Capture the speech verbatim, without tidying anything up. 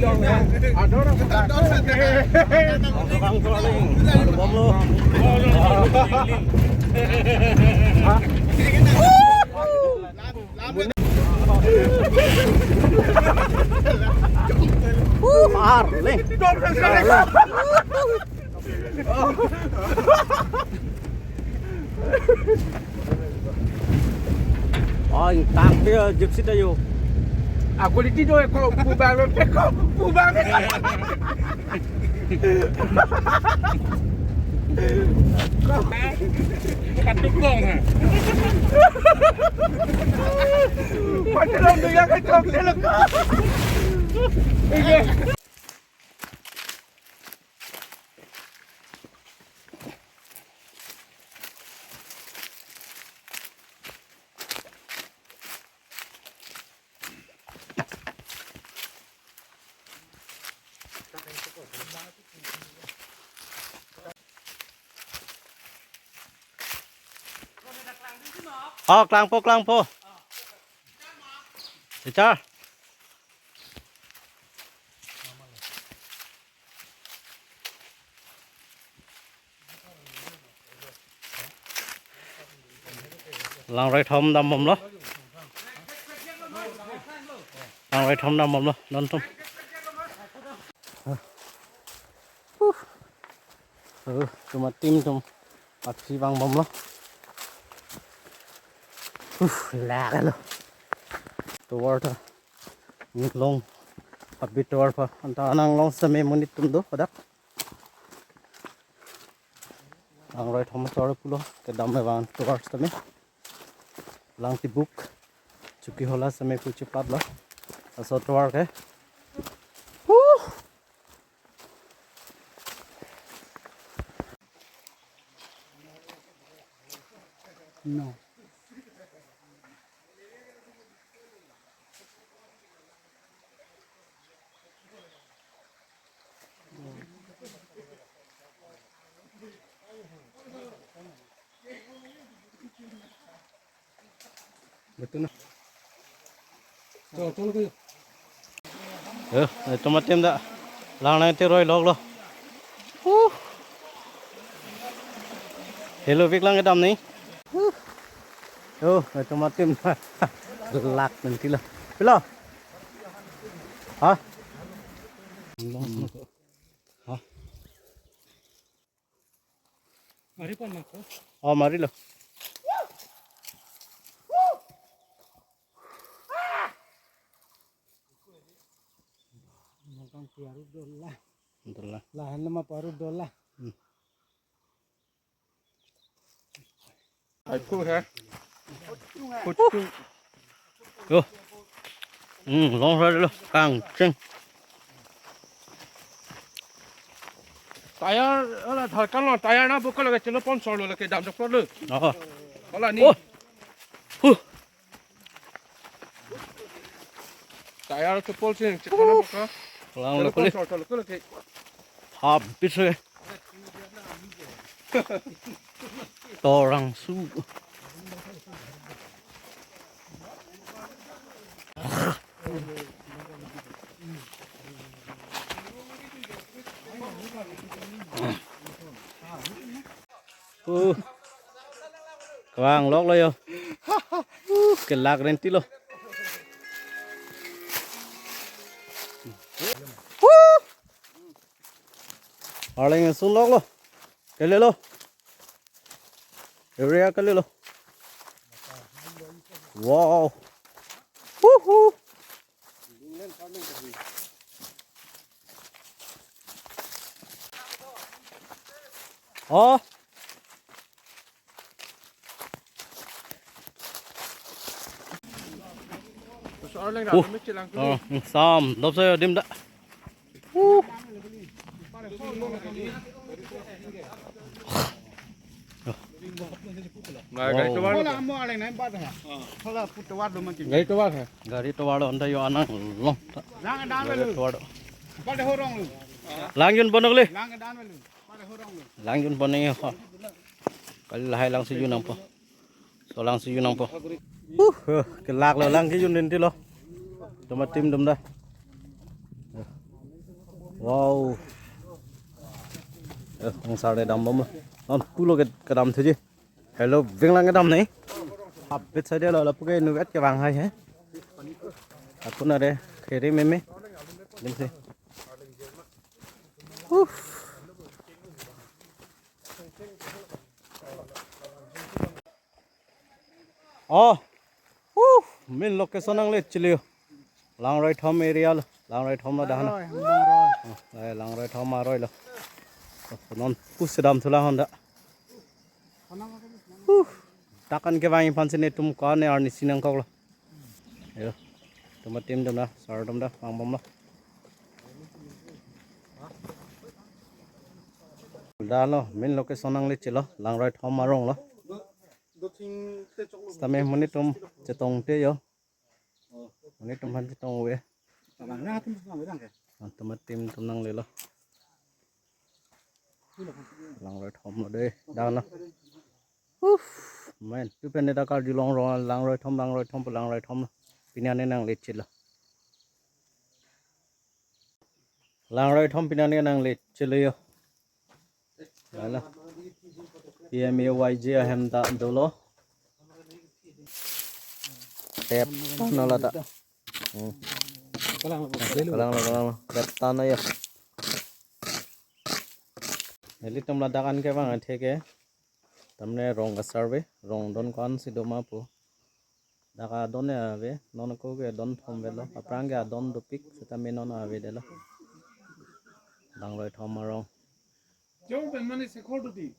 Uh, arle. Oh, intang dia gypsy tayo. Aku di tidur ko pubang ko pubang. Bukan tukung, ha? Macam dia kacau dia lekah. Oh, klangpo, klangpo. Teacher. Langroi thom dambomlo. Langroi thom dambomlo, non thom. Uh, tumatim tum patsi vangbomlo. Uh, lagalo. Tovar ta. Long. Abit tovar pa. Anta anang long seme monit tum do, padak. Langroi thom tovar pulo, kedam me van tovar sitame. Lang tibuk, Chokihola sitame pu chipatlo. Laso tovar ke. Huh! No. Betul na. Chalo, chalo, chalo. Eh, eh, tomatim ta langnang te roi loklo. Huh. Helo vik lang kedam ni. Huh. Oh, eh, tomatim. Lak nanti lo. Pilo. Ha? Ha? Mari pon mako. Oh, mari lo. Nongkang piaru dola. Dola. Lahan lama paru dola. Hmm. Ai phu he. Phu chu. Yo. Hmm, long sa lo, kangcheng. Tire, ala tharkan lo, tire na buka lagi chelo pon solo lagi dam doktor lo. Oh. Ala ni. Oh. Huh. Tire chepol sing, chepol na buka. Lang lo kuli. Chelo pon solo lagi. Habis lagi. Torang su. Uh. Kevang loklo yo. Uh, kelak renti lo. Uh. Arleng sun loklo. Kelelo. Area kelelo. Wow. Woohoo. Oh. Terus orang lain Uh. Rame mesti langkung. Oh, sam, dop saya dim dak. Uh. Nah, guys, Wow. Coba. Hola, amo aleng nai bat ha. Hola, put tovar do makin. Gari tovar hai. Gari tovar do, anta yo anang long. Lang dan Gari belu. Tovar do. Pada horong lu. Lang jun bonok le. Lang dan belu. Pada horong lu. Lang jun boneng ho. Kali lahai lang si jun nangpo. So lang si jun nangpo. Huh, huh, kelak lo lang si jun din ti lo. Tomatim dum da. Wow. Eh, angsar de dambomlo. Non pulo ke kedam thuji. Hello, vinglang kedam ne. Apit saja lo, lapu ke nuvet kevang hai he. Aku nare khere meme. Dim si. Uff. Oh. Uh, main location nangle chilio. Langroithom area lo. Langroithom lo dahan. Langroi, Langroi. Oh, eh, Langroithom aroi lo. Oh, non pusi dam thula honda. Uh. Dakan kevang aphan si netum ko-an arnisi nangkoklo. Yo. Tuma team dum na, sar dum da, vangbomlo. Dalo, main location nangle chilo, Langroithom arong lo. Sitame monit atum chetongte yo. Monit atum aphan chetong ave. Tuma team atum nanglelo. Langroithom lo de, dalo. Uff, main, tu pen ta karjulong rong, Langroithom, Langroithom, Langroithom. Pini arni nangle chilo. Langroithom pini arni nangle chilo yo. Lalo. P M A Y G ahem ta dolo. Tep tan lo ta. Hmm. Kalang lo, kalang lo. Tep tan lo ya. Nelitum ladak an kevang athe ke. Tamne rong ka survey, rong don ko-an si doma pu. Dak adon ave, non ako ke adon thom avelo, aphrang ke adon dopik, sitame non ave delo. Langroithom arong. Jong pen mane sekhor duti.